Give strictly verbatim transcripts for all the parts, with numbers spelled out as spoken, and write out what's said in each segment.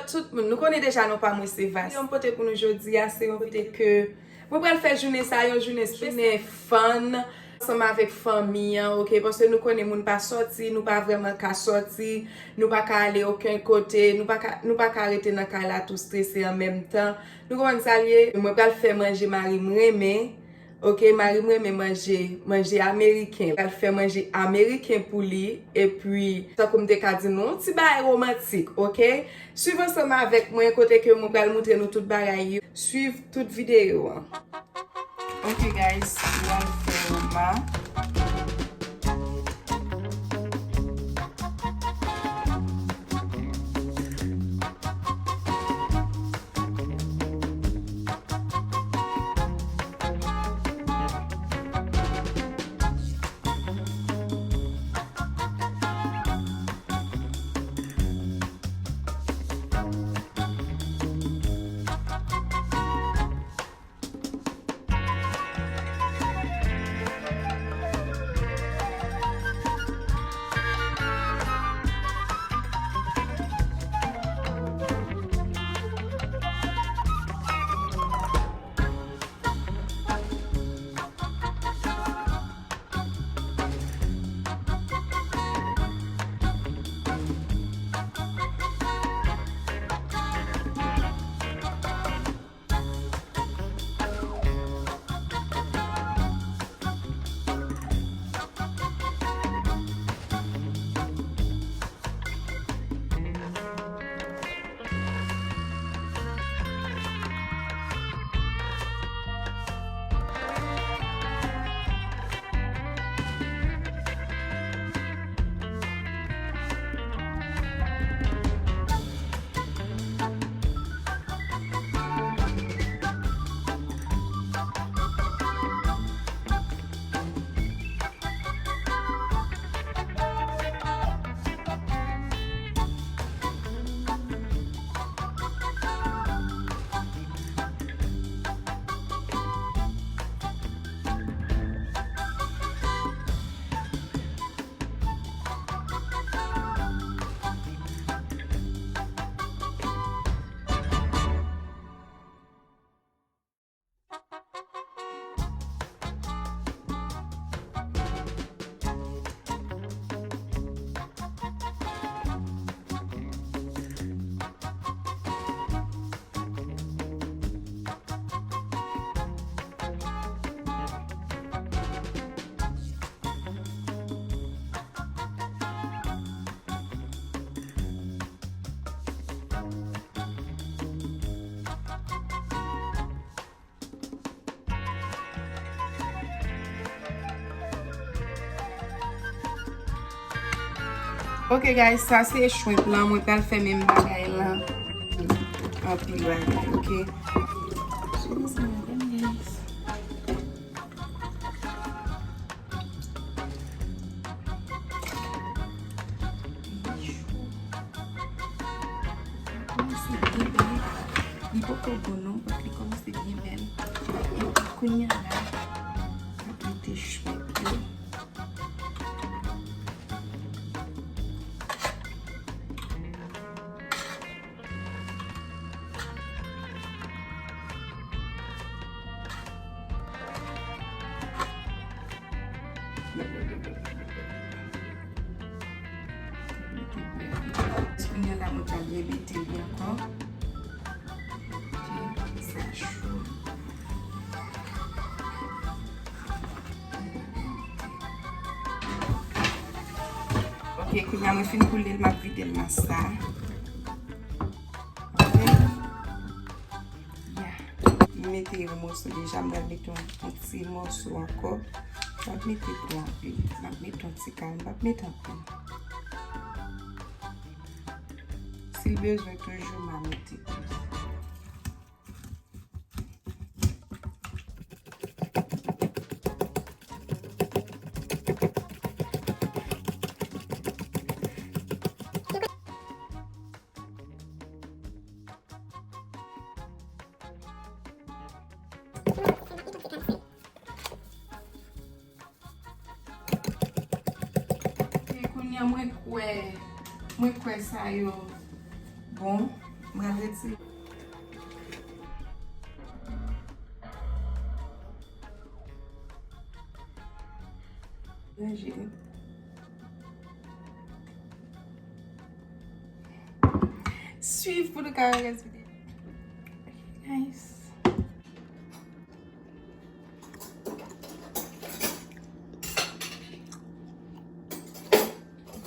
Tout moun, nou konnen deja non pa mwen se Vas. Yon pote pou nou jodi a, se yon pote ke mwen pral fè jounen sa, yon jounen espesyal, jounen fun, ansanm avèk fanmi an, oke? Paske nou konnen moun pa sòti, nou pa vrèman ka sòti, nou pa ka ale okenn kote, nou pa ka, nou pa ka rete nan kay la tou strese an menm tan. Nou konprann sa l ye? Mwen pral fè manje mari m renmen. Oke, mari m renmen manje, manje ameriken. Pral fè manje ameriken pou li. Epi, tankou m te ka di nou, yon ti bagay romantik, oke? Swiv ansanm avèk mwen kote ke mwen pral montre nou tout bagay yo. Swiv tout videyo an. Oke, guys, nou al fè yon ma. Ok, guys, sa se shrimp lan. Mwen pral fè menm bagay lan. Anpil bagay, ok? So, sa mwen menm, guys. Li cho. Li kòmanse byen bèl. Li poko bon non, but li kòmanse byen bèl. Epi kounye a la, m ap mete shrimp yo. Kounye a la, mwen pral remete li ankò. Ok, sa cho. Ok, kounye a mwen fin koule l, m ap vide l nan sa. Ok. Ya. M mete yon mòso deja, m pral mete yon, yon ti mòso ankò. M p ap mete twò anpil. M ap mete yon ti kal, m p ap mete anpil. Si l bezwen toujou, m a mete plis. E kounye a mwen kwè, mwen kwè sa yo bon. M pral retire. Ranje. Swiv pou nou ka wè rès videyo. Nice.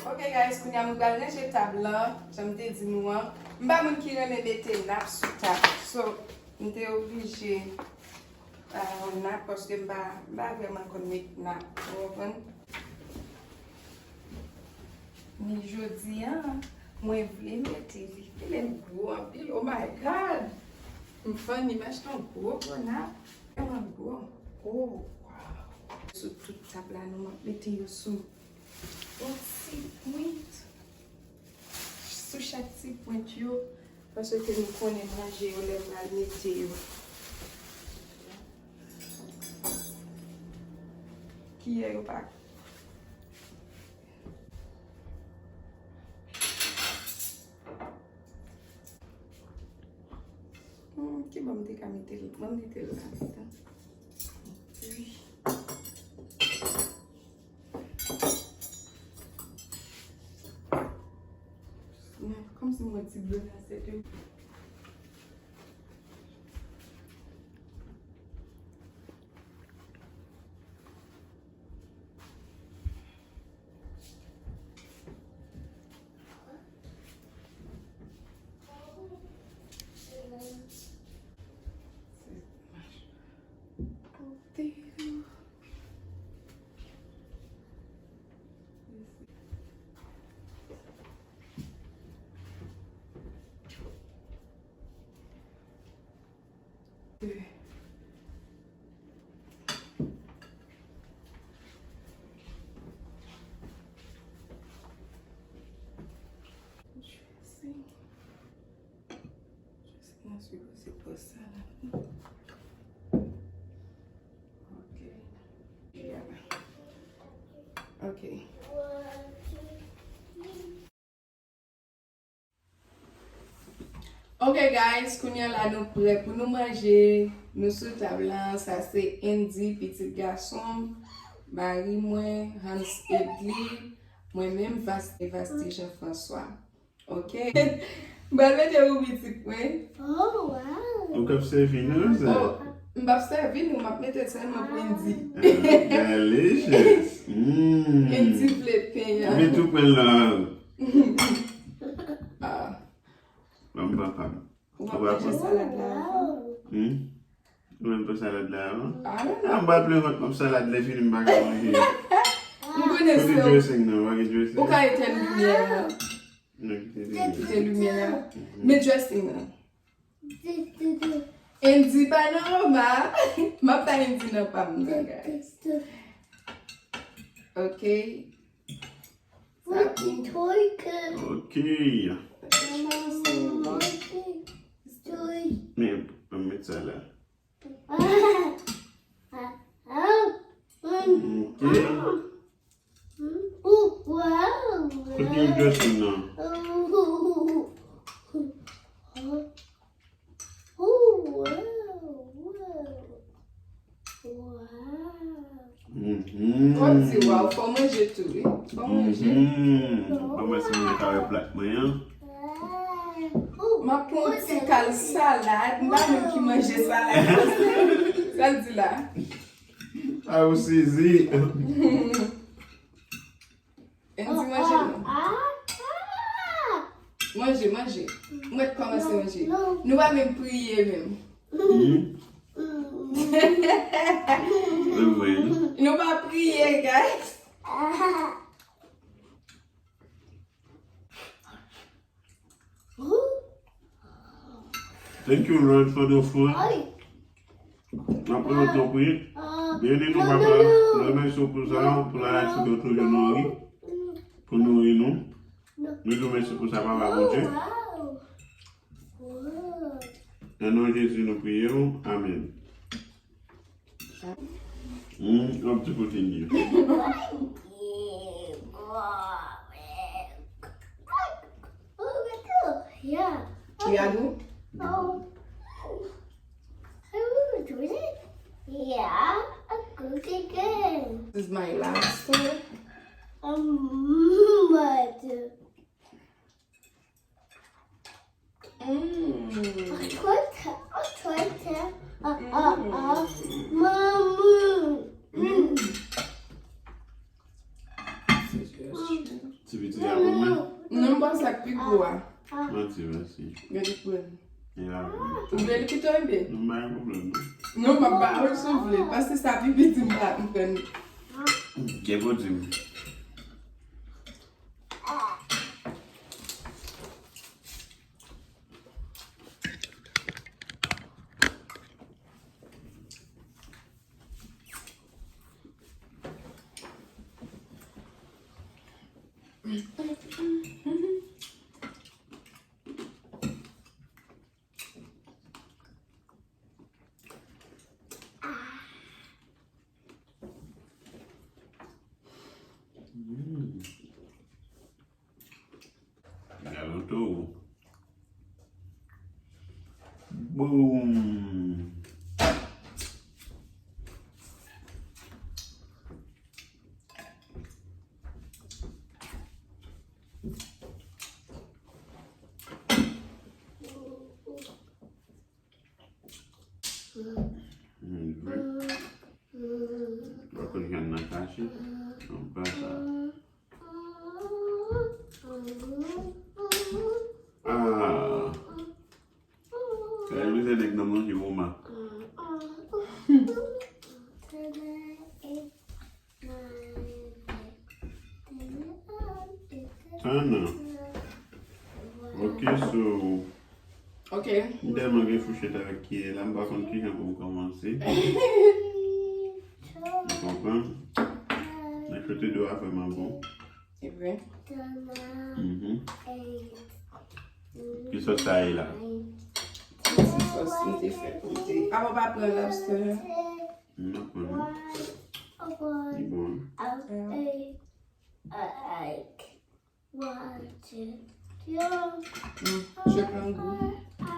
Ok guys, kounye a nou pral ranje tab lan, jan m te di nou an. M pa moun ki renmen mete nap sou tab. So, m te oblije pa yon nap paske m pa, m pa vrèman konn met nap. Ou konprann? Men jodi a, mwen vle mete li. Li gwo anpil. Oh my God! M funny, m achte yon gwo, gwo nap. Tèlman gwo. Oh, wow! Sou tout tab la, nou, m ap mete yo sou yon ti pwent. Sou chak ti pwent yo, paske nou konnen manje yo lè m pral mete yo. Kiyè yo pa. Hmm, ki bò m te ka mete l? Ban m mete l la. Wi. Kòmsi m wè ti dlo nan sèten. Dressing. Dressing nan sipoze pòz sa la. Ok. Yeah. Ok. Ok guys, kounye a la nou prè pou nou manje. Nou sou tab la, sa se Andy, pitit gason m, mari mwen, Hans Edly, mwen menm, Vasti, Vasti Jean François. Ok. M pral mete pou pitit mwen. Oh, wow. Ou k ap sèvi nou, sa? Oh, m p ap sèvi nou, m ap mete l sèlman pou Andy. Ah, delicious. Mm. Andy vle pen an. Men tou pran l nan. Ah. Ban m papa m. Ou p ap manje salad la avan? Hmm? Ou menm pran salad la avan? Ah, non. Ah, m pral plen vant m ap salad lè fini m pa ka manje. M konnen se ou. Kote dressing nan? Pa gen dressing? Ou ka etenn limyè a. Non, kite limyè. Kite limyè a. Mhm. Men dressing nan. Andy pa nan Roma. M ap bay Andy nan pa m nan, guys. Ok. Sa pou. Ok. Men, ann met sa la. Ok. Kote dressing nan? Mhm. Fò m di, waw, fò manje tou, wi. Fò manje. Mhm. Kòmanse mwen ka wè plat mwen an. M ap pran yon ti kal salad. M pa menm ki manje salad. Sa l di la. A, ou sezi. Andy, manje non. Manje, manje. Mwen kòmanse manje. Nou pa menm priye menm. Nou pa priye, guys. Thank you, Lord, for the food. N ap pran yon tan pou li. Beni nou, Papa. Nou remèsye w pou sa, pou la laksite w toujou nouri. Pou nouri nou. Nou di w mèsi pou sa, Papa Bondye. Nan non Jezi, nou priye w. Amèn. Hmm, yon ti kote li ye. Yeah. Yadou? Oh. I will do it. Yeah, a good again. This is my last one. Um, but Mm. I'll try to, I'll try to, uh, uh, uh, Maman. Mm. Ti piti a pou mwen? Non, m panse ak pi gwo a. Manti, mèsi. Gade pou mwen. Ou vle li pito enbe? Non, pa gen pwoblèm, non. Non, m ap ba ou si w vle. Paske sa pi piti m pa m pran. Gen pou di m. Mm. Gade yon towo. Boom! Mm, vre. Ou pa konn jan nan kache? Non, pa sa. Ah. Kay blize nèg nan manje woma. Tann. Ok, so. Ok. M tèlman gen fouchèt avèk kiyè la, m pa konn kijan pou m kòmanse. Ou konprann? Mèkredi a vrèman bon. E vre. Mhm. Ki sòs sa ye la? Se ti sòs m te fè pou m te. Apa w pa pran lobster? M ap pran, non. Li bon. Mm, je prends goût.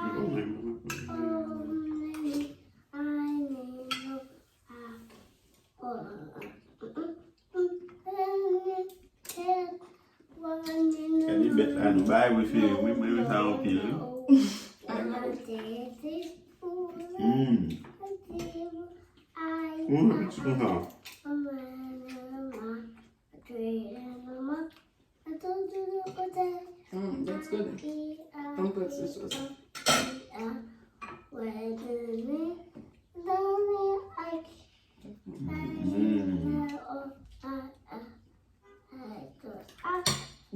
Li bon, men m ap pran. Gade bèt la, nou bay prefere m, wi, mwen renmen sa anpil, wi. Mm. Mm, ti konsa. Mm, that's good. Don't put this sauce. Mm.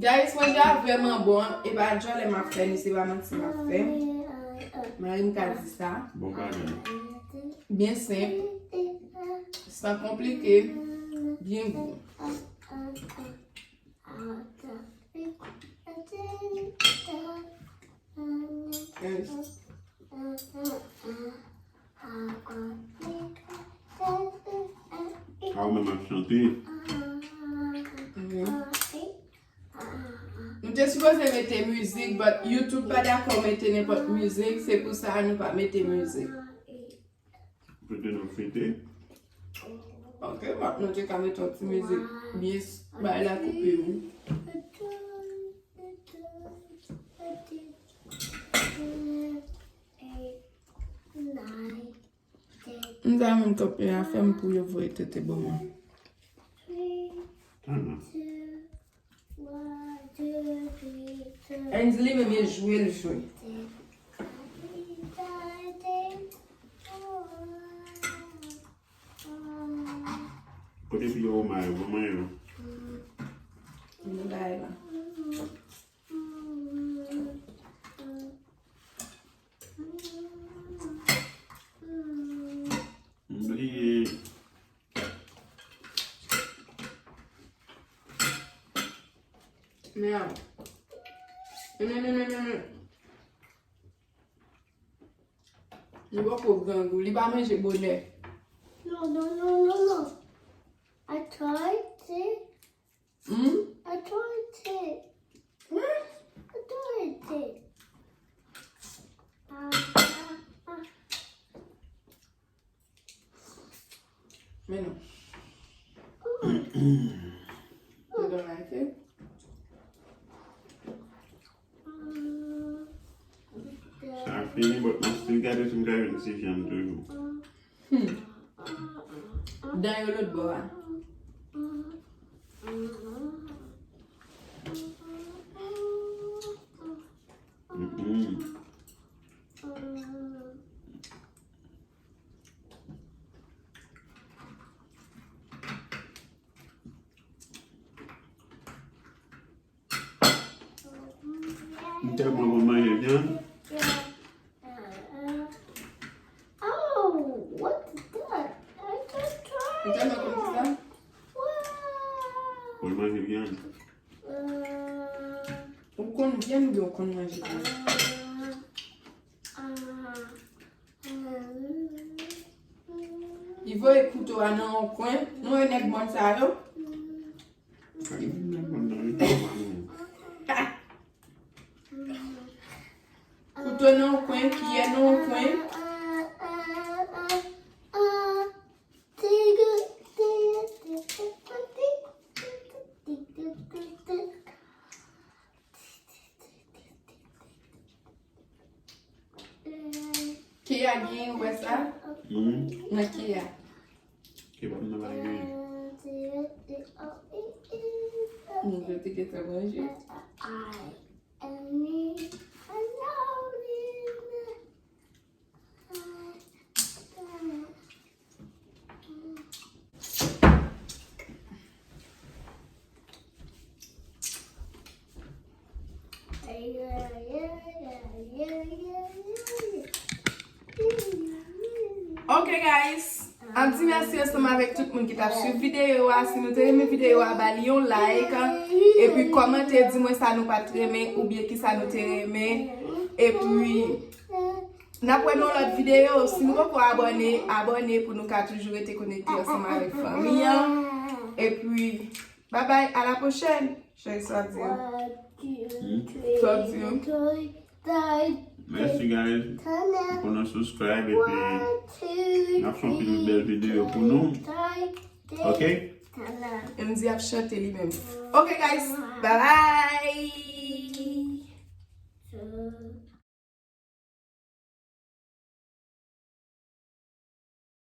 Guys, manje a vrèman bon. E pa djòlè m ap fè, ni se pa manti m ap fè. Mari m ka di sa. Bon bagay. Byen senp. San konplike. Byen gou. Guys. A, ou menm ap chante. Mhm. Nou te sipoze mete mizik, but YouTube pa dakò mete nenpòt mizik, se pou sa nou pa mete mizik. Fete nou fete. Ok, but nou te ka mete yon ti mizik byen s-, bay la koupe, wi. M ta renmen kanpe a fè m pou yo voye tete ban mwen. Tann. Enzi li menm e jwe l jwe. Kote piye woma yo, ban mwen yo. M bay la. M bliye. Men, men, men, men, men, men. Li poko grangou, li pa manje bonè. Non, non, non, non, non. I tried it. Hmm? I tried it. Hmm? I tried it. Men non. You don't like it? Sa fini, but mwen still gade si m ka jwenn ti vyann toujou. Hmm. Dan yo lòt bò a. Mm-mm. M tèlman konn manje vyann. Oh, what is that? I just tried. M tèlman konn ki sa. Wow. Konn manje vyann. Ou konn vyann oubyen ou konn manje vyann? Li voye kouto a nan yon kwen. Nou wè nèg mòn sa yo. Kouto nan yon kwen, kiyè nan yon kwen. Kiyè a gen, ou wè sa? Mhm. Nan kiyè a. Kiyè pa nan bagay. Nou te gentan manje. Ok, guys. Ann di mèsi ansanm avèk tout moun ki t ap swiv videyo a. Si nou te renmen videyo a, ba li yon like. Epi kòmante, di mwen sa nou pa t renmen oubyen ki sa nou te renmen. Epi, n ap wè nan yon lòt videyo. Si nou poko abòne, abòne pou nou ka toujou rete konekte ansanm avèk fanmi an. Epi, bye bye, à la prochaine. Cheri, sa w ap di? Hmm? Sa w ap di? Mèsi, guys. Pou nou subscribe epi n ap fè anpil bèl videyo pou nou. Ok? M di ap chante li menm. Ok, guys. Bye bye.